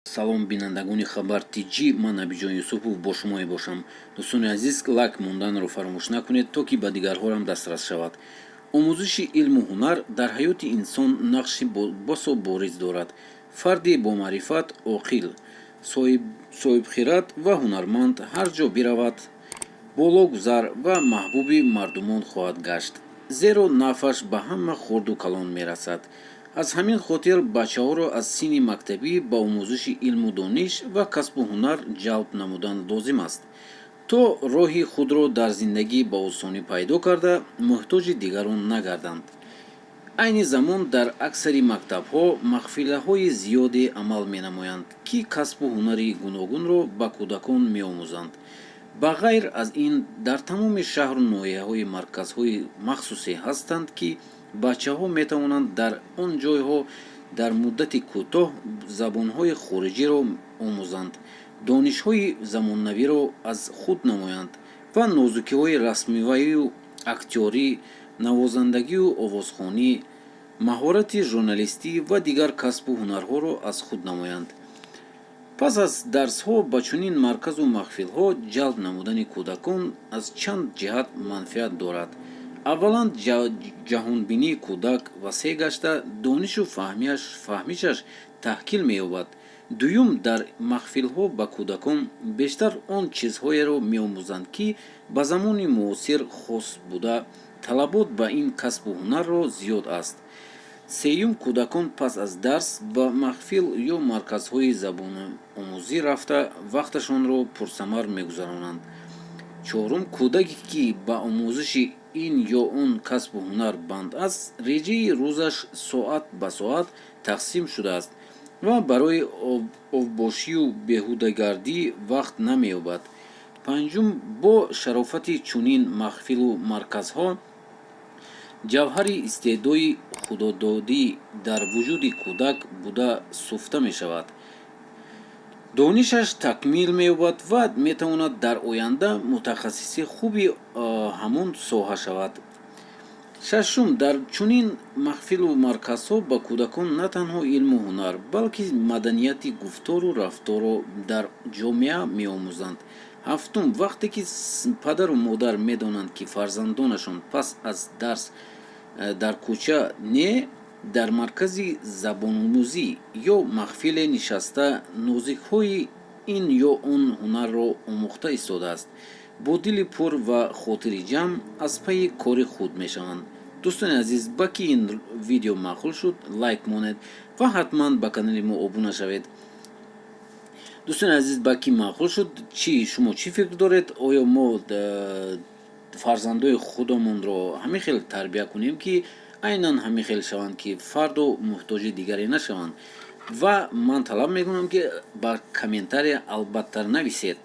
Салом, бинандагони Хабар Тҷ, ман Набиҷон Юсупов бо шумо мебошам. Дӯстони азиз, лайк монданро фаромӯш накунед, то ки ба дигарҳоам дастрас шавад. Омӯзиши илму ҳунар дар ҳаёти инсон нақши басо бориз дорад. Фарди бомаърифат, оқил, соҳибхирад ва ҳунарманд ҳар ҷо биравад, бологузар ва маҳбуби мардумон хоҳад гашт, зеро нафъаш ба ҳама хурду калон мерасад. Аз ҳамин хотир бачаҳоро аз синни мактабӣ ба омӯзиши илму дониш ва касбу ҳунар ҷалб намудан лозим аст, то роҳи худро дар зиндагӣ ба осонӣ пайдо карда, муҳтоҷи дигарон нагарданд. Айни замон дар аксари мактабҳо маҳфилҳои зиёде амал менамоянд, ки касбу ҳунари гуногунро ба кӯдакон меомӯзанд. Ба ғайр аз ин, дар тамоми шаҳру ноҳияҳои марказҳои махсусе ҳастанд, ки бачаҳо метавонанд дар он ҷойҳо дар муддати кӯтоҳ забонҳои хориҷиро омӯзанд, донишҳои замонавиро аз худ намоянд ва нозукиҳои расмиваю актёрӣ, навозандагию овозхонӣ, маҳорати журналистӣ ва дигар касбу ҳунарҳоро аз худ намоянд. Пас аз дарсҳо ба чунин марказу маҳфилҳо ҷалб намудани кӯдакон аз чанд ҷиҳат манфиат дорад. Аввалан, ҷаҳонбинии кӯдак васеъ гашта, донишу фаҳмишаш таҳкил меёбад. Дуюм, дар маҳфилҳо ба кӯдакон бештар он чизҳоеро меомӯзанд, ки ба замони муосир хос буда, талабот ба ин касбу ҳунарро зиёд аст. Сеюм, кӯдакон пас аз дарс ба маҳфил ё марказҳои забономӯзӣ рафта, вақташонро пурсамар мегузаронанд. Чорум, кӯдаке, ки ба омӯзиши ин ё он касбу ҳунар банд аст, реҷаи рӯзаш соат ба соат тақсим шудааст ва барои оббошию беҳудагардӣ вақт намеёбад. Панҷум, бо шарофати чунин маҳфилу марказҳо ҷавҳари истеъдоди худододӣ дар вуҷуди кӯдак буда суфта мешавад, донишаш такмил меёбад ва метавонад дар оянда мутахассиси хуби ҳамон соҳа шавад. Шашум, дар чунин маҳфилу марказҳо ба кӯдакон на танҳо илму ҳунар, балки маданияти гуфтору рафторро дар ҷомеа меомӯзанд. Ҳафтум, вақте ки падару модар медонанд, ки фарзандонашон пас аз дарс дар кӯча не, дар маркази забономӯзӣ ё маҳфиле нишаста, нозукиҳои ин ё он ҳунарро омӯхта истодааст, бо дили пур ва хотири ҷамъ аз пайи кори худ мешаванд. Дӯстони азиз, ба ки ин видео маъқул шуд, лайк монед ва ҳатман ба канали мо обуна шавед. Дӯстони азиз, ба ки маъқул шуд, чӣ шумо чӣ фикр доред? Оё мо фарзандои худамонро ҳамин хел тарбия кунем, ки айнан ҳамин хел шаванд, ки фардо муҳтоҷи дигаре нашаванд? Ва ман талаб мекунам, ки ба комментария албатта нависед.